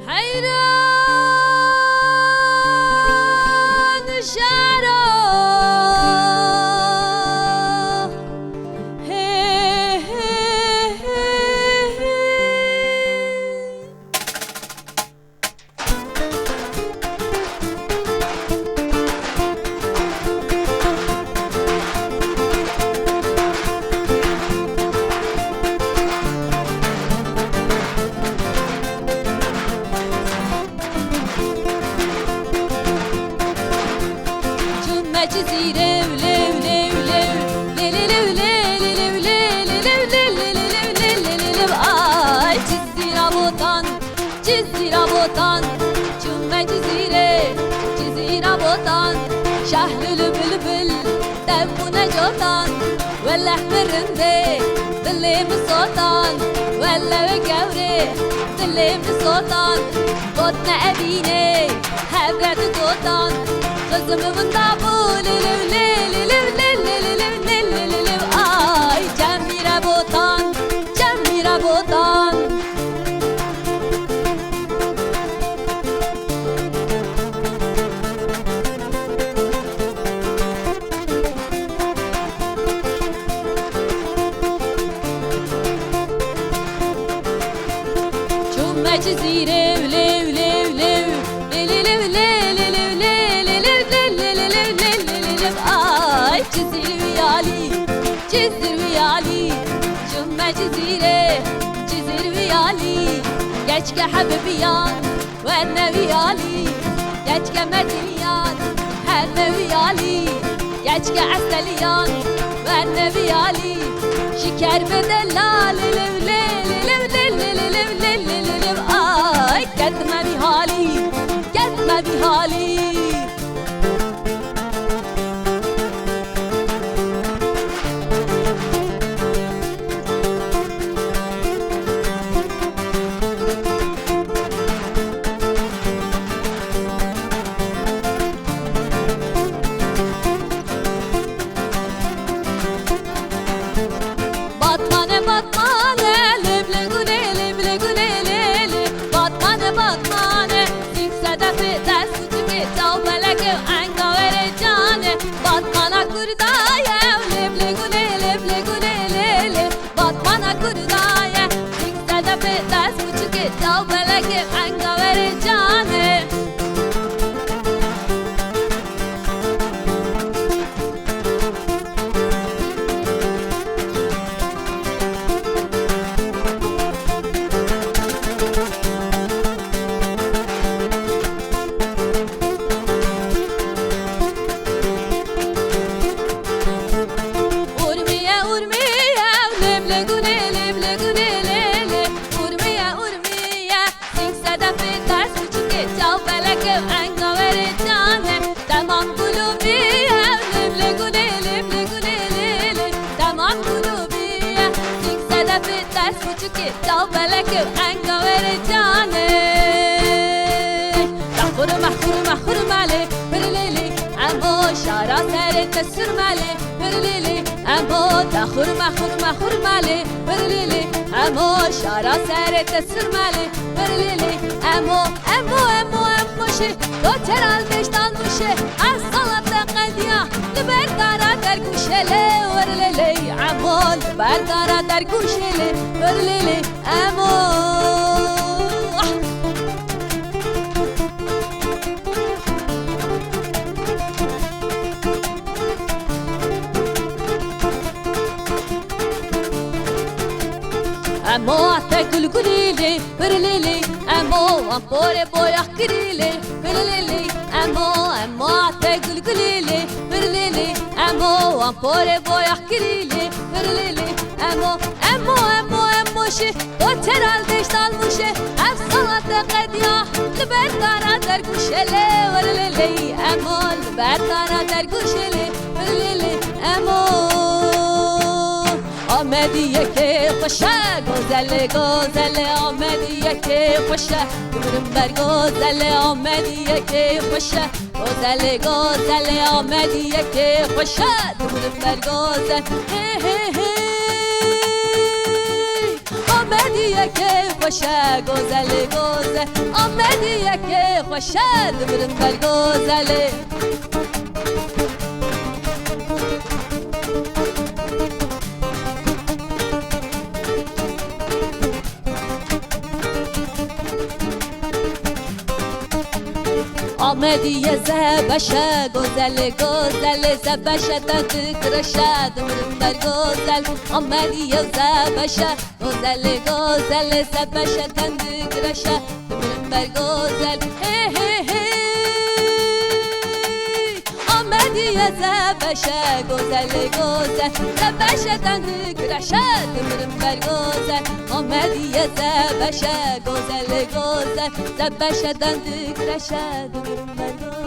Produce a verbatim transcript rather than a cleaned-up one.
Heyran şero. Hey, hey, hey, hey. Çûme Cizîrê, lew, lew, lew. Lê, lê, lew, lê, lê, lew, lê, lê, lew, lê, lê, lê, lew, lê, lê, lê, lew. Ay, Cizîra Botan, Cizîra Botan. Çûme Cizîrê, Cizîra Botan. Şehlûl û bilbil, dev bûne cotan. Welleh min rindê, dilê min sotan. Welleh wê gewrê, dilê min sotan. Gotine evînê, hev re di gotan. Xizim winda bû, lê, lê, lê, lê, lê, lê, lê, lê, lê, lê, lê, lê, lê, lê. Ay, Cemîre Botan, Cemîre Botan. Çûme Cizîrê, lew, lew, lew. Lê, lê, lew, lê, lê, lew, lê, lê, lew, lê, lê, lê, lew, lê, lê, lê, lew. Ay, Cizîr wî alî, Cizîr wî alî. Çûme Cizîrê, Cizîr wî alî. Keçke Hebibiyan, werne wî alî. Keçke Medîniyan, herne wî alî. Keçke Eseliyan, werne wî alî. Ji kermê de lalê lew, lê, lê, lew, lê, lê, lê, lew, lê, lê, lê, lew. Ay, ketime vî halî, ketime vî halî. Batmane, Batmane, lê bilê gulê, lê bilê gulê, lê, lê. Batmane, Batmane, sîng sedefê dest û çikê, çaw pelekê û enga werê canê. Batmana Kurda ye, lê bilê gulê, lê bilê gulê, lê, lê. Batmana Kurda ye, sîng sedefê dest û çikê, çaw pelekê û enga werê canê. Urmiye, Urmiye, lê bilê gulê, lê bilê gulê, lê, lê. Urmiye, Urmiye, sîng sedefê dest û çikê, çaw pelekê û enga werê canê. Temam gulûbî ye, lê bilê gulê, lê bilê gulê, lê, lê. Temam gulûbî ye, sîng sedefê dest û çikê, çaw pelekê û enga werê canê. Te xurme, xurme, xurme lê, birlê lê, emo şara serê te sirme lê. Birlili, emo te xurme, xurme, xurme lê. Birlili, emo şara serê te sirme lê. Birlili, emo, emo, emo, emo şê. Do çeral beştan muşe. Ez sala te qediya. Li ber dara dergûşe lê. Wirlili, emo li ber dara dergûşe lê. Wirlili, emo. Emo te gulgulî lê, pirlîlî, emo wan porê boyax kirî lê, pirlîlî, emo, emo te gulgulî lê, pirlîlî, emo wan porê boyax kirî lê, pirlîlî, emo, emo, emo, emo şî. Do çeral deşt almuşe, ev sala te qediya, li ber dara dergûşe lê, werlê lê, emo, li ber dara dergûşe lê, werlê lê, emo. Amedî yekê xweş e, gozelê, gozelê, Amedî yekê xweş e, bimirim ber gozelê, Amedî yekê xweş e. Gozelê, gozelê, Amedî yekê xweş e, dimirim ber gozel. Hê, hê, hê. Amedî yekê xweş e, gozelê, gozel. Amedî yekê xweş e, dimirim ber gozelê. Amedî ye zebeşe, gozelê, gozelê, zebeşe te digireşe, dimirim ber gozel. Amedî ye zebeşe, gozelê, gozelê, zebeşe te digireşe, dimirim ber gozel. Hê, hê, hê. Amedî ye zebeşe, gozelê, gozel, zebeşe te digireşe, dimirim ber gozel. Amedî ye zebeşe, gozelê, gozel, zebeşe te digireşe, dimirim ber gozel.